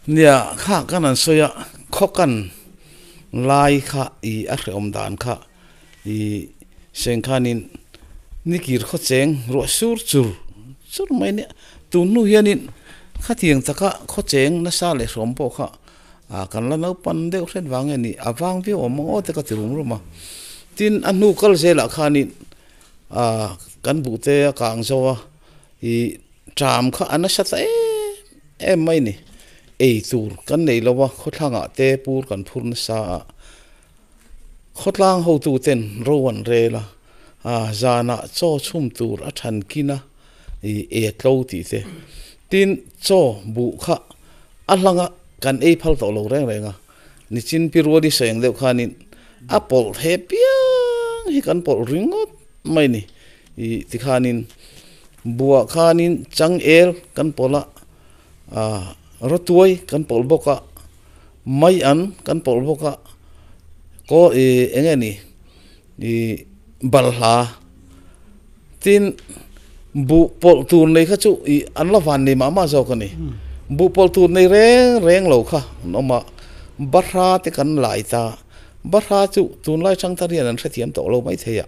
Nia kha kan han sawi a, khaw kan lai kha i a hrehawm dan kha i seng khanin nikir khaw cheng ruah sur chur chur mai nia. Tun hnu hianin khatiang taka khaw cheng nasa leh hrawm pawh kha ah kan la naupan deuh hret vang nge ni a vang viau awm ang aw te ka ti rum rum a. Tin a hnu kal zelah khanin ah kan buhte a kang zo a Ih ṭam kha a nasa ta em em mai ni. Ei tur kan nei lo a, khawthlangah te pur kan phur nasa a, khawtlang hotu ten ro an rel a, ah zanah chaw chhum tur a than kin a, ih e tlo tih te. Tin, chaw buh kha a hlang a, kan ei phal tawh lo reng reng a, nichin pi ruali sawi ang deuh khanin a pawlh the piang hi kan pawlh ringawt mai ni. Ih tikhanin buah khanin changel kan pawlh a, ah rawtuai kan pawlh bawk a, mai an kan pawlh bawk a, kaw ih eng nge ni ih balhla tin buh pawlh tur nei kha chu ih an la van nei mah mah zawk a ni. Buh pawlh tur nei reng reng lo kha an awm a, bahra te kan lai ta, bahra chu tunlai thangthar hian an hrethiam tawh lo maithei a.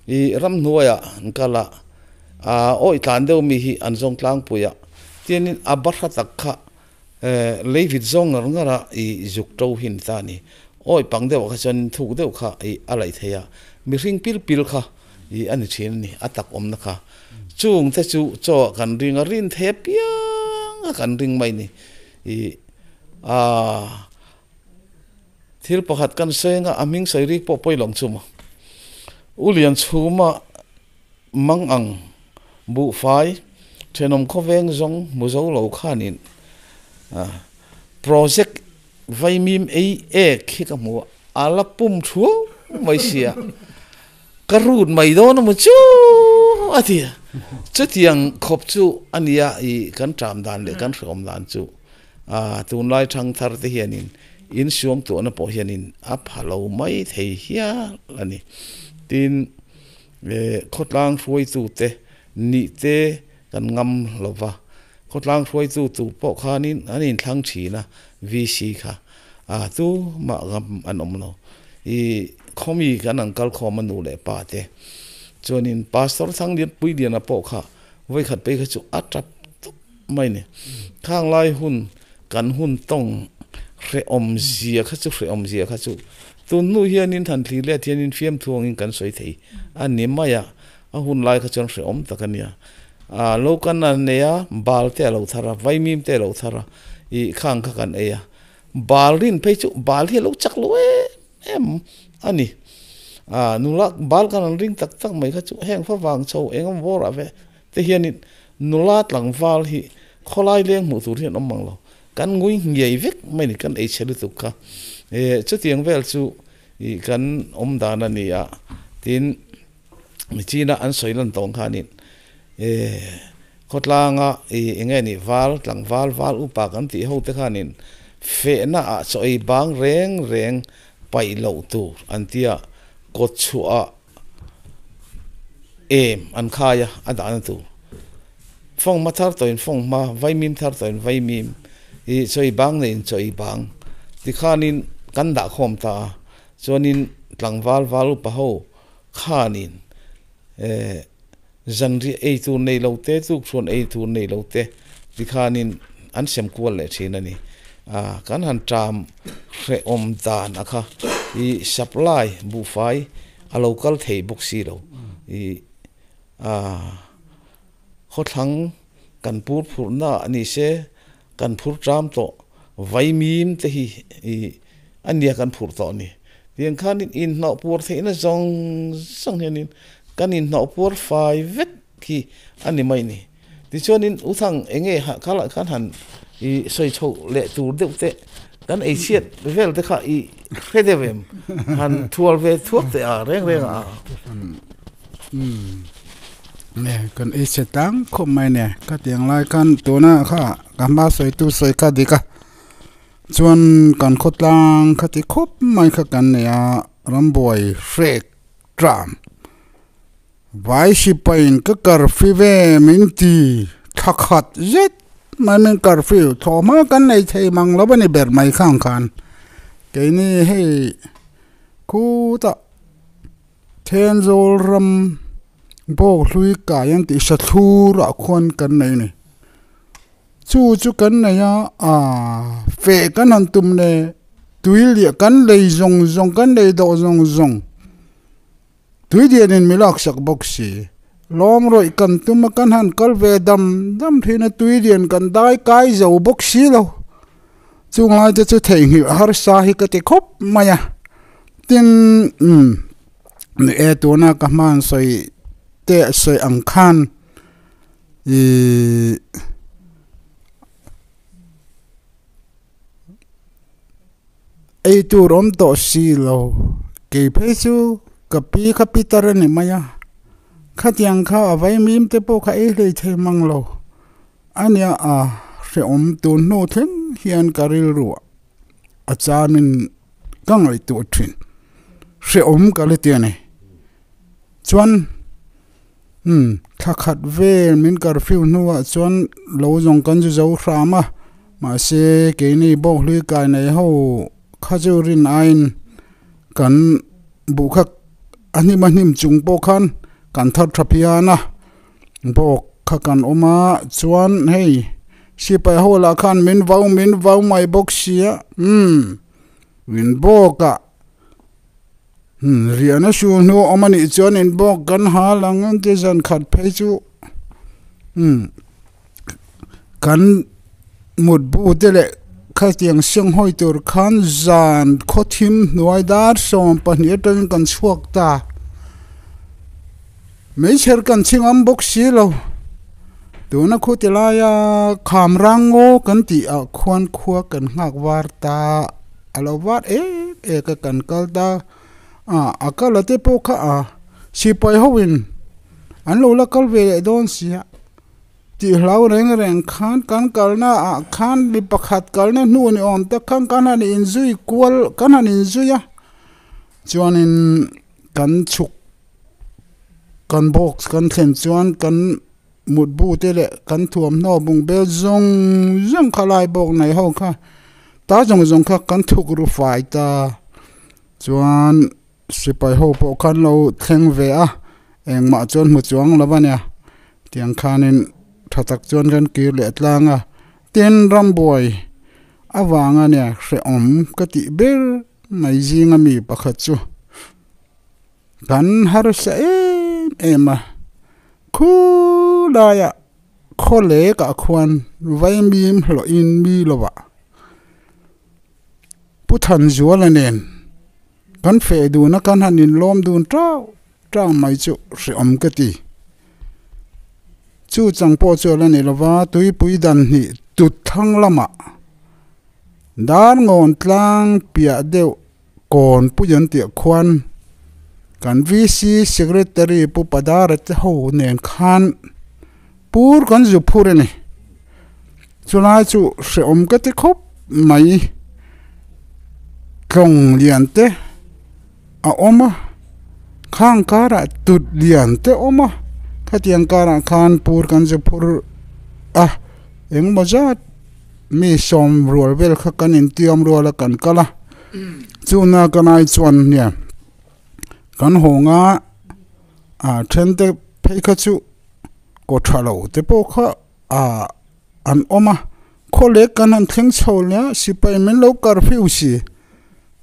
I ramhnuaiah an kal a, aa awih tlan deuh mi hi an zawng tlangpui a, tianin a bahra tak kha lei vit zawng ngar ngar a i zuk to hi ni ta a ni. Awih pang deuhah kha chuan thuk deuh kha i a laih thei a, mihring pil pil kha i a ni thin a ni, a tak awmna kha. Chung te chu chaw ah kan ring a, rin thei apiang a kan ring mai ni. I aa. Thil pakhat kan sawi anga a hming sawi rik pawh pawi lo ang chu maw. U Lianchhuma mang ang buhfai thenawm khawveng zawng hmu zo lo khanin project vaimim ei ek hi ka hmu a, a la pum thuau mai sia. Ka rut mai dawn emaw chu a ti a, chutiang khawp chu a nia i kan ṭam dan leh kan hreawm dan chu a tunlai thangthar te hianin insuam tuahna pawh hianin a pha lo mai thei hial a ni. Tin, khawtlang hruaitute nih te kan ngam lo va, khawtlang hruaitu tur pawh khanin an inthlang thin a, VC kha a tu mah ngam an awm lo. I khawmi kan an kal khawm a nu leh pa te chuanin Pastor Thanglianpui Liana pawh kha vawikhat phei kha chu a tap tawp mai ni. Khang lai hun kan hun tawng hrehawm zia kha chu hrehawm zia kha chu tun hnu hianin thanthli let hianin fiamthu angin kan sawi thei a ni mai a, a hun lai kha chuan hrehawm tak a nia. A lo kan a nei a, bal te a lo thar a, vaimim te a lo thar a, ih khang kha kan ei a. Bal rin phei chu bal hi a lo chak lo em em a ni. A nula bal kan an ring tak tak mai kha chu heng fa vang chho eng emaw bawrah ve te hianin nula tlangval hi khawlai leng hmuh tur hian awm mang lo. Kan ngui ngiai vek mai ni kan ei chhe lutuk kha. E chutiang vel chu ih kan awm dan a ni a tin China an sawi lan tawng khanin e Khawtlanga i eng nge ni val tlangval val upa kan tih ho te khanin fehna ah chaw ei bang reng reng paih loh tur an tia kawt chhuah ah em an khai a a dahna tur fawnghma thar tawhin fawnghma vaimim thar tawhin vaimim i chaw ei bang neiin chaw ei bang tikhanin kan dah khawm ta a chuanin tlangval val upa ho khanin eh. Zanriah ei tur nei lo te, tukchhuan ei tur nei lo te tikhanin an sem kual leh thin a ni. A kan han ṭam hrehawm dan a kha i supply buhfai a lo kal thei bawk si lo. I a khawthlang kan pur phurhna a ni se kan phur ṭam tawh vaimim te hi i a nia kan phurh tawh a ni. Tiang khanin inhnawh puar theihna zawng zawng hianin kan inhnawh puar fai vek hi a ni mai ni. Tichuanin u thang eng nge ha kha lah khan han i sawi chhoh leh tur deuh te kan ei chhiat vel te kha i hre deuh em han thual ve thuak teh a reng reng a. Nge kan ei chhe tlang khawp mai nia ka tiang lai khan tuna kha ka hma sawi tu sawi kha dik a. Chuan kan khawtlang kha ti khawp mai kha kan nei a, rambuai hrek tram vai sipain ka kar fi ve min ti thla khat zet mai min curfew thawhhma kan nei thei mang lo a ni ber mai khang khan keini hei khutah Thenzawl ram bawk hlui kai an tih sathlur ah khuan kan nei a ni. Chu chu kan nei a aaa feh kan han tum leh tui liah kan lei zawng zawng kan lei dawh zawng zawng tui dianin mi laksak bawk si lawm rawih kan tum a kan han kal ve dam dam thin a tui lian kan dai kai zo bawk si lo chung lai te chu theihnghilh harsa hi ka ti khawp mai a tin umm ni e tuna ka hman sawi te sawi ang khan. Ihh ei tur awm tawh si lo kei phei chu ka pi kha pitar a ni mai a khatiang kha a vaimim te pawh kha ei hlei thei mang lo a nia a hrehawm tun hnu thleng hian ka rilru a chamin ka ngaihtuah thin hrehawm ka la ti a ni chuan. Umm, thla khat vel min curfew hnuah chuan lo zawng kan zu zo hram a, mahse keini bawk hlui kai nei ho kha chu rin aiin kan buh kha a hnim a hnim chung pawh khan kan thar tha phian a, bawk kha kan awm a chuan hei sipai ho lah khan min vau min vau mai bawk sia, umm min bawk a. Riahna su hnu awm a nih chuan in bawk kan hal ang an ti zan khat phei chu kan mutbu te leh khatiang senghawi tur khan zan khawthim hnuai dar 12 atangin kan chhuak ta meichher kan chhing am bawk si lo tuna khu ti laia kham rang ngaw kan tih ah khuan khua kan nghak var ta. A lo vat em em a kan kal ta a a kal a te pawh kha a sipai ho in an lo la kal ve leh dawn si a tih hlau reng reng khan kan kalna ah khan mi pakhat kalna hnu ni awm tak khan kan han inzui kual kan han inzui a chuanin kan chhuk kan box kan thlen chuan kan mutbu te leh kan thuamhnaw bung bel zawng zawng kha lai bawk nei ho kha ta zawng zawng kha kan thuk ru fai ta chuan sipai ho pawh khan lo thleng ve a engmah chuan hmu chuang lo a nia tiang khanin tha tak chuan kan kir leh tlang a tin rambuai avanga nia hrehawm ka tih ber mai zinga mi pakhat chu. Kan harsa em em a, khu laiah khaw lekah khuan vaimim hlawhin mi lovah Pu Thanzuala nen kan feh dun a, kan han inlawm dun tau tau mai chu hrehawm ka ti. Chu chang pawh chu a la ni lova, tuipui dan hnih tut thlang lamah Darngawn tlang piah deuh Kawn pui an tih khuan kan VC Secretary Pu Padara te ho nen khan pur kan zu phur a ni. Chulai chu hrehawm ka ti khawp mai. Tlawng lian te a awm a, khang karah tut lian te a awm a, khatiang karah khan pur kan zu phur a, engemaw zat mi sawm rual vel kha kan intiam rual a kan kal a. Chuna ka nai chuan nia kan hawng a ah then te phei kha chu kaw tha lo te pawh kha ah an awm a khaw leh kan han thleng chho leh a sipai min lo curfew si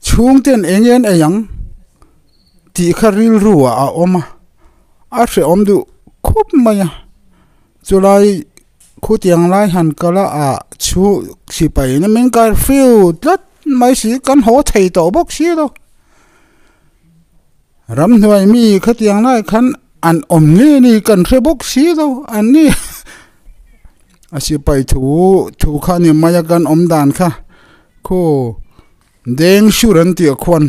chhung ten eng nge an ei ang tih kha rilru ah a awm a a hrehawm duh khawp mai a chulai. Khutiang lai han kal a ah chu sipai in min curfew tlat mai si kan haw thei tawh bawk si lo. Ramhnuai mi khatiang lai khan an awm nge ni kan hre bawk si lo an ni a sipai thu thu kha ni mai a kan awm dan kha khu deng sur an tih khuan.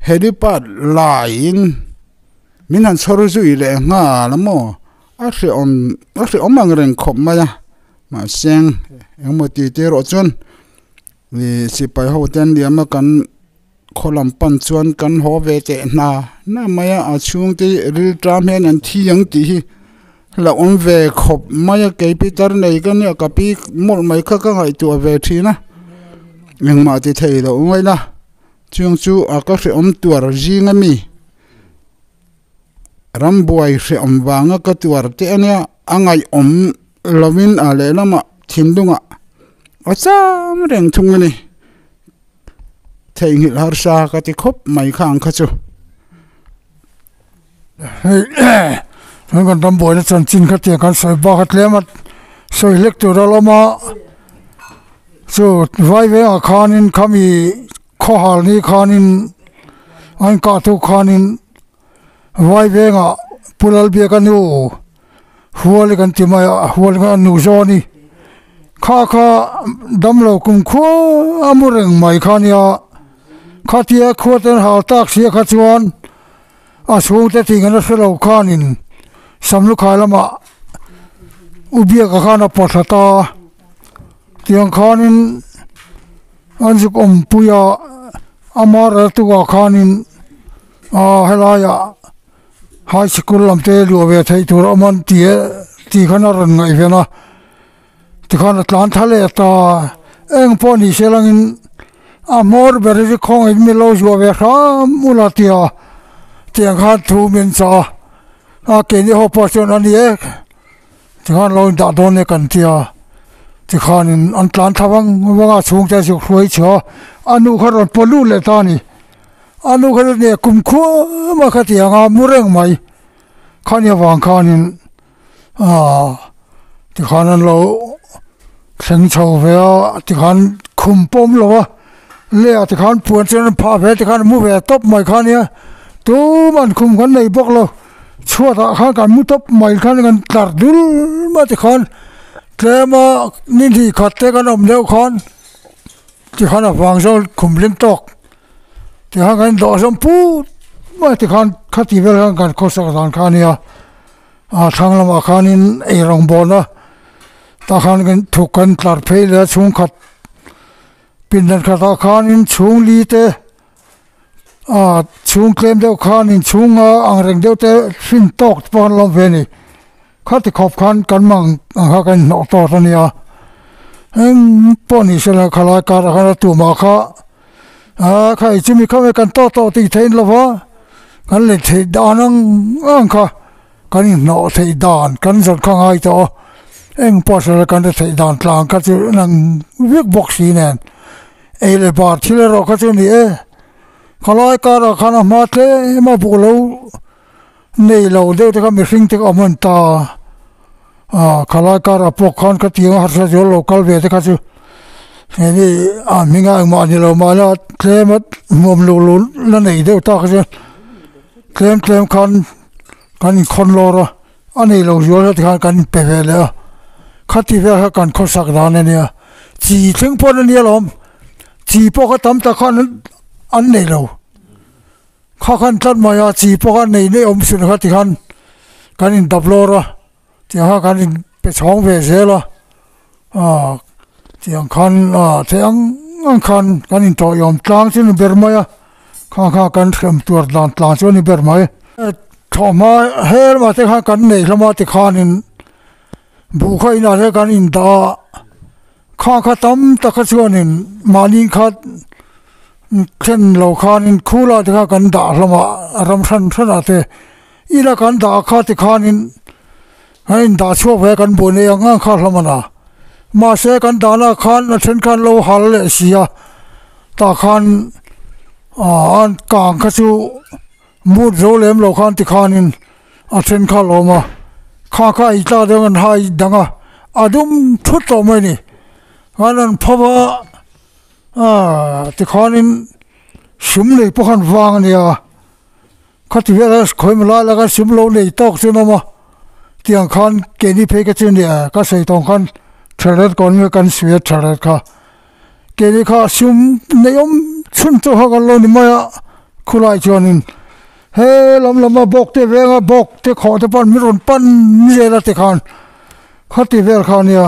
Helipad laiin min han chhawr zui leh nghal a maw a hrehawm a hrehawm ang reng khawp mai a mahse engemaw ti te erawh chuan ih sipai ho te an liam a kan khaw lam pan chuan kan haw ve teh hna hna mai a a chhungte hi rilṭam hian an thi ang tih hi. la awm ve khawp mai a kei pitar nei ka nia ka pi mawlh mai kha ka ngaihtuah ve thin a engmah ti thei loh mai la chung chu a ka hrehawm tuar zing ami rambuai hrehawm vanga ka tuar te ania a ngaihawm lovin a lehlamah thinlungah a cham reng thung a ni. Theihnghilh harsa ka ti khawp mai kha ang kha chu. Hei tun kan ram buaina chanchin kha tiang kan sawi bak a tlem a sawi hlek tur a lawm a chu vai vengah khanin khami khawhal ni khanin an kah tu khanin vai vengah Pu Lalbiaka nu Huali kan ti mai a, hual kha a nu zawn i kha kha damlo kum khua a mu reng mai kha nia, khatia khua ten hal tak sia kha chuan a chhungte tih an a hre lo khanin Samlukhai lamah u Biaka khan a pawt thla ta, tiang khanin an zuk awmpui a, ama raltukah khanin ah helaiah. High School lam te luah ve theih tur a awm an ti e tih khan a rawn ngaihven a, tikhan a tlan thla leh ta eng pawh ni se langin a hmawr ber hi chu khawngaihin min lo zuah ve hram ula tia tiang khan thu min chah a, a keini ho pawh chuan a ni e tikhan lo indah dawn e kan tia tikhanin an tlan thla vang vang a chhungte a zuk hruai chhuah a, a nu kha rawn paw lut leh ta a ni. A nu kha chu nia kum khuam a kha ti ang a mu reng mai khani avang khanin aaa tikhan an lo thleng chho ve a tikhan khum pawh awm lo a leh ah tikhan puan chuan an phah ve a tikhan an mu ve tawp mai kha nia tuman khum kan nei bawk lo chhuat ah khan kan mu tawp mai khan kan tlar dul mai tikhan tlem a ni hnih khat te kan awm deuh khan tikhan a vang zawk khum lim tawk. Tikhan kan dawh zawm put mai a tikhan khati vel khan kan khawsak dan kha a nia a thlang lamah khanin ei rawngbawlna tah khan kan thuk kan tlar phei leh a chhungkhat pindan khatah khanin chhung li te ah chhung tlem deuh khanin chhunga ang reng deuh te hrin tawk te pawh an lo awm ve a ni. Khati khawp khan kan mang ang kha kan inhnawh tawt a nia, eng pawh ni sela khalai karah khan a tumah kha ah kha chumi kha kan tawt tawh tih theih lo va, kan let theih dan ang ang kha kan inhnawh theih dan kan zawrh kha ngai tawh a, eng pawh sela kan la theih dan tlang kha chu nang vek bawk si nen ei leh bar thil erawh kha chu a ni e, khalai karah khan a hma tlem a buk lo. Nei lo deuh te kha mihring te kha awm an ta a, khalai karah pawh khan ka tiang a harsa zual lo kal ve te kha chu he ni a hming a engmah ni lo mahla tlem a hmuam luh luh la nei deuh tak a chuan tlem tlem khan kan inkhawn lawr a, a nei lo zual te khan kan inpe ve leh a, khati vel kha kan khawsak dan a nia, chi thleng pawh a nia lawm, chi pawh kha tam tak khan an nei lo. Kha khan tlat mai a, chi pawh kha nei nei awm sin kha tikhan kan in dap lawr a, tiang kha kan in pe chhawng ve zel a, ah tiang khan ah theih ang ang khan kan in tawih awm tlang chu a ni ber mai a, kha kha kan hrem tuar dan tlang chu a ni ber mai. Thawhhma her mah te khan kan nei hlawm a tikhanin buh kha inah te kan in dah a. Kha kha tam tak kha chuanin mahni kha thlen lo khanin khula te kha kan dah hlawm a ram hran hran ah te ila kan dah kha ti khanin kan indah chhuak ve a kan buai nei ang ang kha hlawm a na mahse kan dahna ah khan a then khan lo hal leh si a tah khan ah an kang kha chu mut zo lem lo khan ti khanin a then kha a lawm a kha kha ei tlak deuh an hai dang a a dum thut tawh mai a ni khan an pho va aaa tikhanin sum nei pawh khan vang a nia khati vel a khawi hmu lai laka sum lo nei tawk chu an awm a tiang khan keini phei ka chu nia ka sawi tawng khan tharet kawn nge kan suia tharet kha. Keini kha sum nei awm chhun chu kha kan lo ni mai a, khulai chuanin he lam lama bawk te venga bawk te khawh te pawh min rawn pan zel a tikhan khati vel kha nia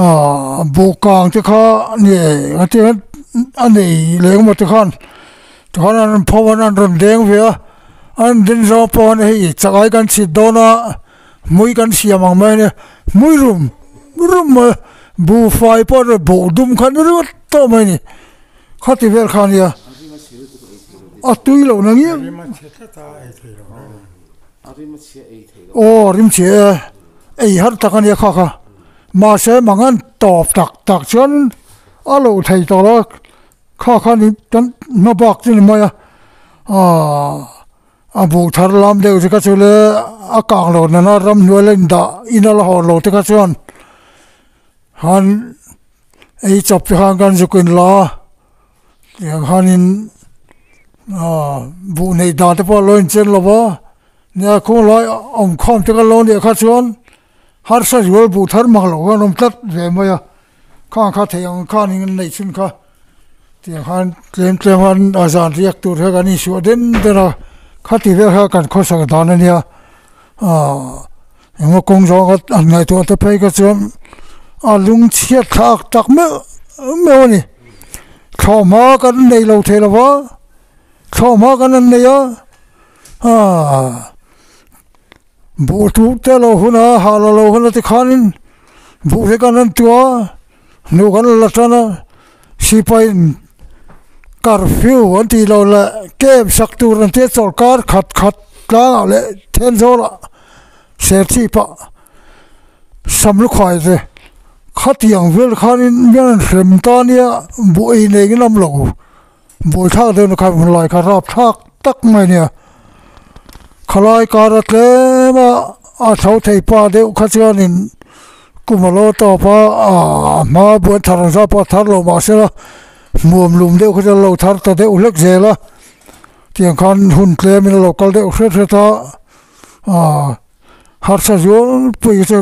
ah buh kang te kha ni a a nei leh emaw tikhan tikhan an rawn pho a an rawn deng ve a an din zawng pawh hei chakai kan chhit dawn a. Mui kan siam ang mai a nia, mui rum rum mai a, buhfai pawh chu buh dum kha ni ringawt tawh mai a ni, khati vel kha a nia, a tui loh na ngiang. Aw rim chhe e, ei har tak a nia kha kha, mahse mangan tawp tak tak chuan a loh thei tawh lo a, kha kha ni kan hma bak chu ni mai a, aaa. A buh thar lam deuh te kha chu le a kang lo nana ramhnuai la indah in a la hawn lo te kha chuan han ei chawp te khan kan zuk in la a tiang khanin ah buh neih dan te pawh a lo inchen lo va nia khaw lai awm khawm te kha lo nih kha chuan harsa zual buh thar mak loh khan a awm tlat ve mai a. Khang kha theih ang khanin an neih chhun kha tiang khan tlem tlem khan a zan riak tur hian kan insuah den den a khati vel kha kan khawsak dan a nia ahh engemaw kawng zawng kha an ngaihtuah te phei kha chuan a lung chhiat thlak tak meuh meuh a ni thlawhhma kan nei lo thei lo va thlawhhma kan han nei a ahh. Buh tuh te lo hun a, ha la lo hun a tikhanin buh hi kan rawn tuah a, hnu kan la tan a, sipaiin curfew an tih loh leh camp sak tur an tia chawlhkar khat khat tlangah leh Thenzawl-ah Serchhip-ah Samlukhai te khatiang vel khanin mi an hrem ta nia buh ei nei ngam lo Buaithlak deuhna kha hun lai kha rapthlak tak mai nia. Khalai kara tlem a a tho thei pa deuh kha chuanin kum a lo tawp a, a hma buan thar ang zat pawh a thar lo mahse la hmuam lum deuh kha chu a lo thar ta deuh hlek zel a. Tiang khan hun tlemin a lo kal deuh hret hret a, ah harsa zual pui chu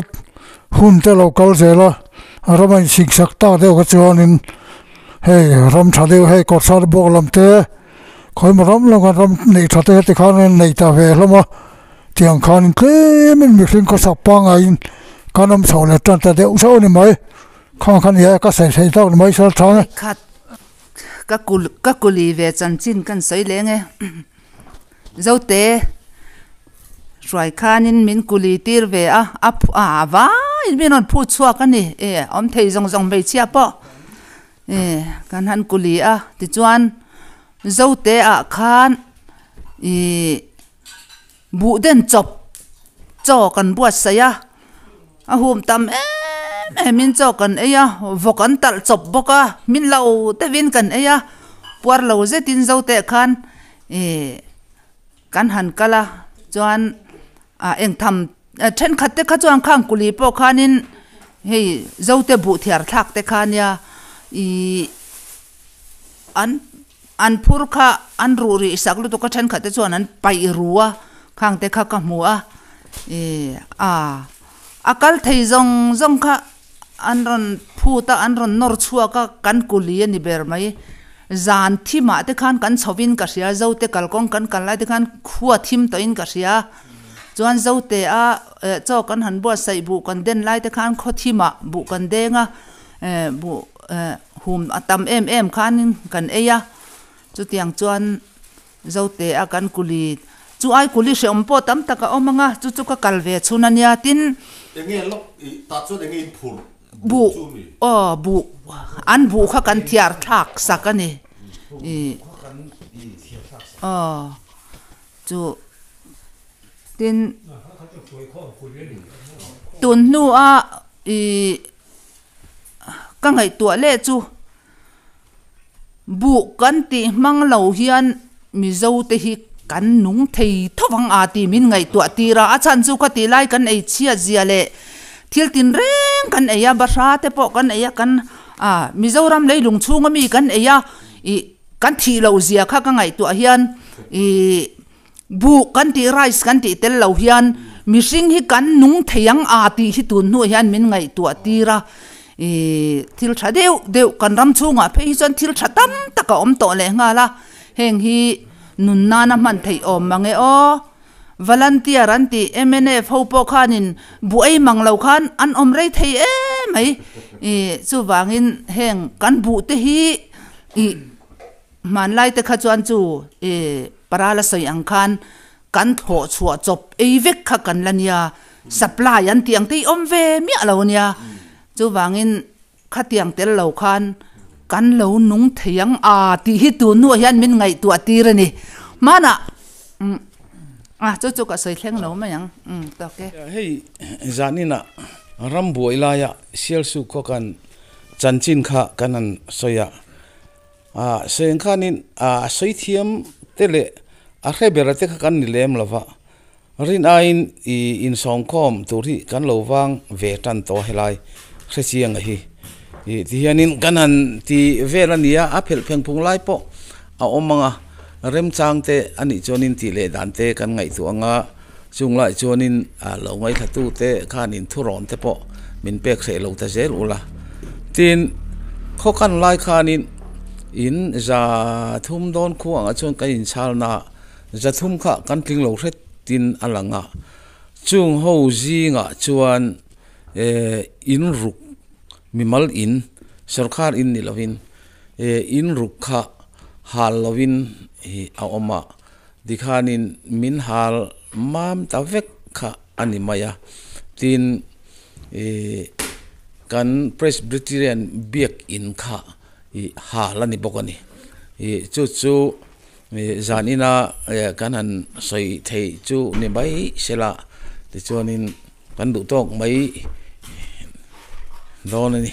hun te lo kal zel a, ram a insingsak tak deuh kha chuanin hei ram tha deuh hei kawrhsar bawk lam te khawimaw ram lam khan ram neih tha te heti khan an nei ta ve hlawm a, tiang khanin tlemin mihring khawsak pangaiin kan awm chho leh tan ta deuh zauh a ni mai, khang kha ni e ka sawi thei tawk ni mai sawi tha e. Khat ka kul ka kuli ve chanchin kan sawi leng e. Zote hruai khanin min kuli tir ve a, a a vaiin min rawn phut chhuak a ni e awm thei zawng zawng hmeichhia pawh e kan han kuli a tichuan Zote ah khan ihh buh den chawp chaw kan buatsaih a a hum tam em em in chaw kan ei a vawk an talh chawp bawk a min lo deuhin kan ei a puar lo zetin Zote khan. Ih kan han kal a chuan ah eng tham thenkhat te kha chuan khang kuli pawh khanin hei zote buh thiar thlak te kha nia ih an an phur kha an ruh rih sak lutuk a thenkhat te chuan an paih ru a khang te kha ka hmu a ih ah a kal thei zawng zawng kha. An rawn phut a, an rawn nawr chhuak a, kan kuli a ni ber mai. Zan thimah te khan kan chhovin ka hria, Zote kalkawng kan kal lai te khan khua thim tawhin ka hria. Chuan Zote a chaw kan han buatsaih buh kan den lai te khan khaw thimah buh kan deng a, buh hum a tam em em khanin kan ei a. Chutiang chuan Zote a kan kuli chu ai kuli hreawm pawh tam tak a awm ang a, chu chu ka kal ve chhun a nia tin. Enge lawk i tah chuan enge in phur buh chu mi? Aw buh an buh kha kan thiar thlak sak a ni i aw chu tin tun hnu a i ka ngaihtuah leh chu. Buh kan tih hmang lo hian Mizo te hi kan nung thei tho vang a tih min ngaihtuah tir a, a chhan chu ka tih lai kan ei chhiat zia leh thil tinreng kan ei a, bahra te pawh kan ei a, kan ah Mizoram leilung chhunga mi kan ei a, ih kan thih loh zia kha ka ngaihtuah hian ih buh kan tih rice kan tih tel lo hian mihring hi kan nung thei ang a tih hi tun hnuah hian min ngaihtuah tir a ih thil tha deuh deuh kan ram chhungah phei hi chuan thil tha tam tak a awm tawh leh nghal a heng hi nun nana hman theih awm mang e aw volunteer an tih mnf ho pawh khanin buh ei mang lo khan an awm rei thei em mai ih chuvangin heng kan buh te hi ih. Hmanlai te kha chuan chu i parala sawi ang khan kan thlawh chhuah chawp ei vek kha kan la nia. Supply an tih ang te hi awm ve miah lo ania. Chuvangin khatiang tel lo khan kan lo nung thei ang a tih hi tun hnuah hian min ngaihtuah tir a ni. Hmanah umm a chu chu ka sawi thleng lo mai ang umm tawk e. Hei zaninah rambuai laia Sialsuk khaw kan chanchin kha kan han sawi a. A seng khanin a sawi thiam te leh a hre ber te kha kan ni lem lo va, rin aiin i insawmkhawm tur hi kan lo vang ve tan tawh helai hre chiang a hi. I ti hianin kan han ti vel a nia, a phelh pheng phung lai pawh a awm ang a, remchang te a nih chuanin tih leh dan te kan ngaihtuah ang a, chung lai chuanin a lo ngaihthla te khanin thurawn te pawh min pek hreh lo ta zel ula. Tin, khaw kan lai khanin in za thum dawn khu angah chuan kan inchalna za thum kha kan tling lo hret tin a lang a. Chung ho zingah chuan eh in ruk mimal in sorkar in ni lovin eh in ruk kha hal lovin ih a awm a. Tikhanin min hal mam ta vek kha a ni mai a. Tin, ih kan Presbyterian biakin kha ih hal a ni bawk a ni. Ih chu chu ih zanina kan han sawi theih chu ni mai sela tichuanin kan duh tawk mai dawn a ni.